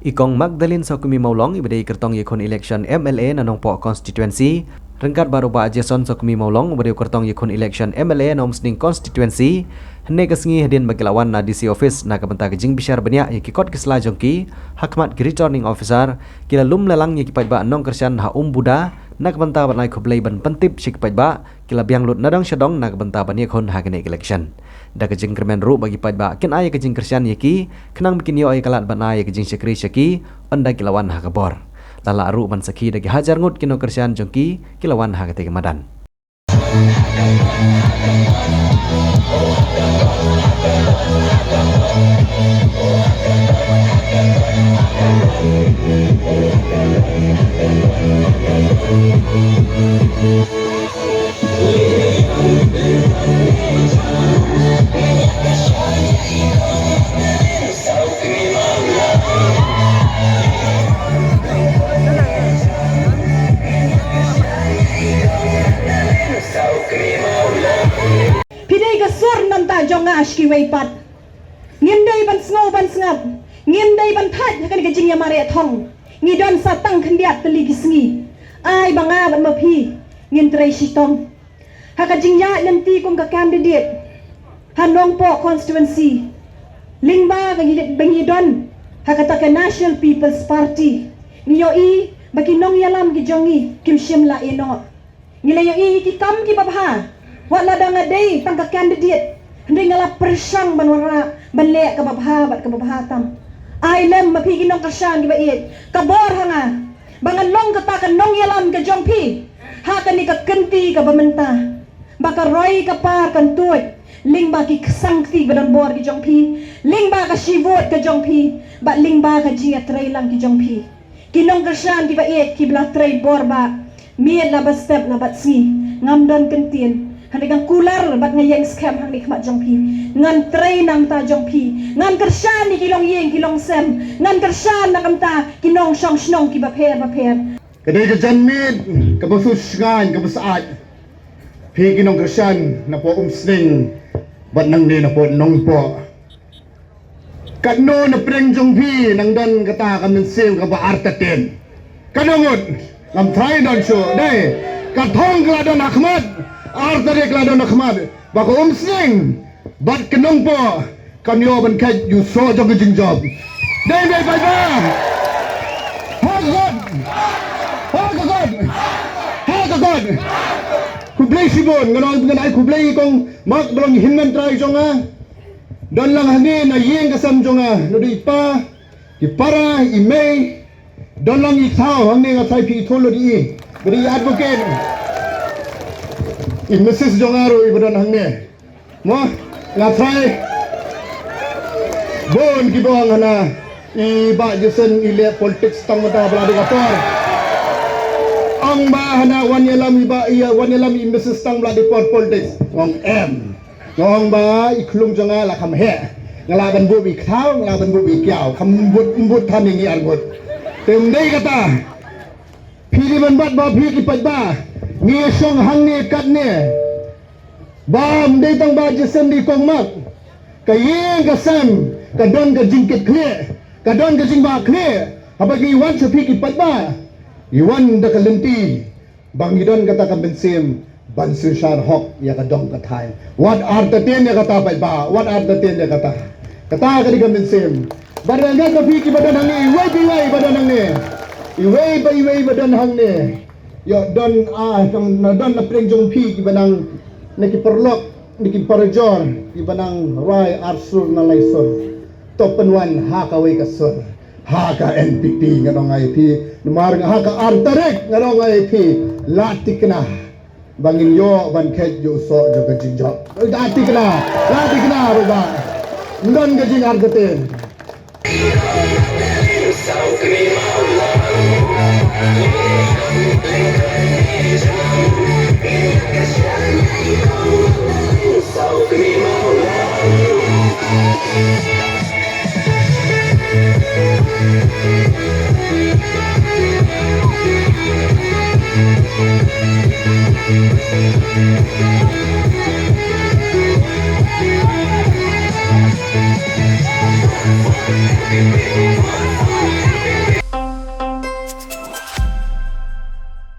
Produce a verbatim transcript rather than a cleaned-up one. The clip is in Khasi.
I Kong Magdalene Sawkmie Mawlong, iba dei i kyrtong ïakhun election M L A na Nongpoh constituency, ryngkat bad u Bah Jason Sawkmie Mawlong, uba dei u kyrtong ïakhun election M L A na Umsning constituency, hynne ka sngi hadien ba ki la wan na D C office na ka bynta ka jingbishar bniah ïa ki kot ki sla jong ki ha khmat ki returning officer, ki la lum lang ïa ki paidbah nongkyrshan ha Umbuda na ka bynta ban ai khublei ban pyntip sha ki paidbah, ki la biang lut na dong sha dong na ka bynta ban ïakhun ha kane ka election. Da ka jingkyrmen ruh ba ki paidbah kin ai ïa ka jingkyrshan ïa ki, khnang ba kin ïoh ïa ka lad ban ai ïa ka jingshakri sha ki, ynda ki la wan ha ka bor. La lah ruh ban sakhi da ki hajar ngut ki nongkyrshan jong ki, ki la wan ha kata ka madan. Phi dei ka sur namta jong nga sha kiwei pat. Ngim dei ban sngew ban sngap. Ngim dei ban thait ha kane ka jingïamareh thong. Ngi don sa tang khyndiat tylli ki sngi. Ai ba nga bad ma phi ngin trei shitom ha ka jingïaid lynti kum ka candidate ha Nongpoh constituency. Lyngba ka ngi, ba ngi don ha kata ka National People's Party, ngi ïohi ba ki nongïalam ki jong ngi kim shym la ïehnoh. Ngi la ïohi ki kam kiba bha. Wat la dang nga dei tang ka candidate, hynrei nga la pyrshang ban wanrah ban leh kaba bha bad kaba bha tam. Ai lem ma phi ki nongkyrshan kiba ïeit, ka bor ha nga ba ngan long kata ka nongïalam ka jong phi ha kane ka kynti kaba mynta, ba ka roi ka par kan tuid lyngba ki ksang kti ba don bor ki jong phi, lyngba ka shi vote ka jong phi, bad lyngba ka jingïatreilang ki jong phi. Ki nongkyrshan kiba ïeit kiba la trei bor ba miet la bad step la bad sngi, ngam don kyntien. Hynrei ngan kular bad nga ïeng skhem hangne khmat jong phi. Ngan trei na ka bynta jong phi. Ngan kyrshan ïa ki longïing ki longsem. Ngan kyrshan na ka bynta ki nongshong shnong kiba pher ba pher. Ka dei ka janmiet kaba sngewsih kaba syaid. Phi ki nongkyrshan napoh Umsning bad nangne napoh Nongpoh. Katno na pdeng jong phi nang don kata ka mynsiem kaba artatien? Katno ngut? Ngam tharai don shuh. Dei, ka thong ka la don ha khmat. Artatien ka la don ha khmat. Ba ka Umsning bad ka Nongpoh kan ïoh ban kheit ïa u soh jong ka jingjop. Dei, dei, bye bye. Ha ka kot. Ha ka kot. Ha ka kot. Khublei shibun, ngan ong, ngan ai khublei ïa i kong Mark ba long i hynmen trai jong nga. Don lang hangne na ïing ka sem jong nga, naduh i pa, i para, i mei. Don lang i thaw hangne, nga tharai phi ïathuh lut ïa i. Ba dei i advocate. I missus jong nga ruh iba don hangne. Mo, nga tharai bun kiba ong hana i Bah Jason i leh politics tang mynta ba la dei ka por. Ong ba hana wan ïalam i Bah, ïa wan ïalam i missus tang ba la dei por politics. Ong em. Nga ong ba i khlung jong nga la kham heh. Nga lah ban buh i kthaw, nga lah ban buh i kiaw. Kham bud, bud than ïa ngi ar ngut. Te ym dei kata. Phi dei ban bat ba phi ki paidbah. Ngi shong hangne katne. Ba ym dei tang Bah Jason, dei kong Mark. Ka ïing ka sem ka don ka jingkitkhlieh, ka don ka jingbahkhlieh. Haba ngi wan sha phi ki paidbah, ngi wan da ka lynti ba ngi don kata ka mynsiem ban synshar hok ïa ka dong ka thaiñ. Wat artatien ïa kata paidbah, wat artatien ïa kata. Kata ka dei ka mynsiem. Bad nga ngeit ba phi kiba don hangne, iwei pa iwei ba don hangne, iwei pa iwei ba don hangne, ïoh don, ah, na don na pdeng jong phi kiba nang, na ki paralok, na ki parajor kiba nang rai ar sur na lai sur. To pynwan ha kawei ka sur. Ha ka N P P ngan ong ïa phi, namar ha ka ar tarik ngan ong ïa phi, la thikna ba ngin ïoh ban kheit ïa u soh jong ka jingjop. La thikna, la thikna ruh ba ym don ka jingartatien.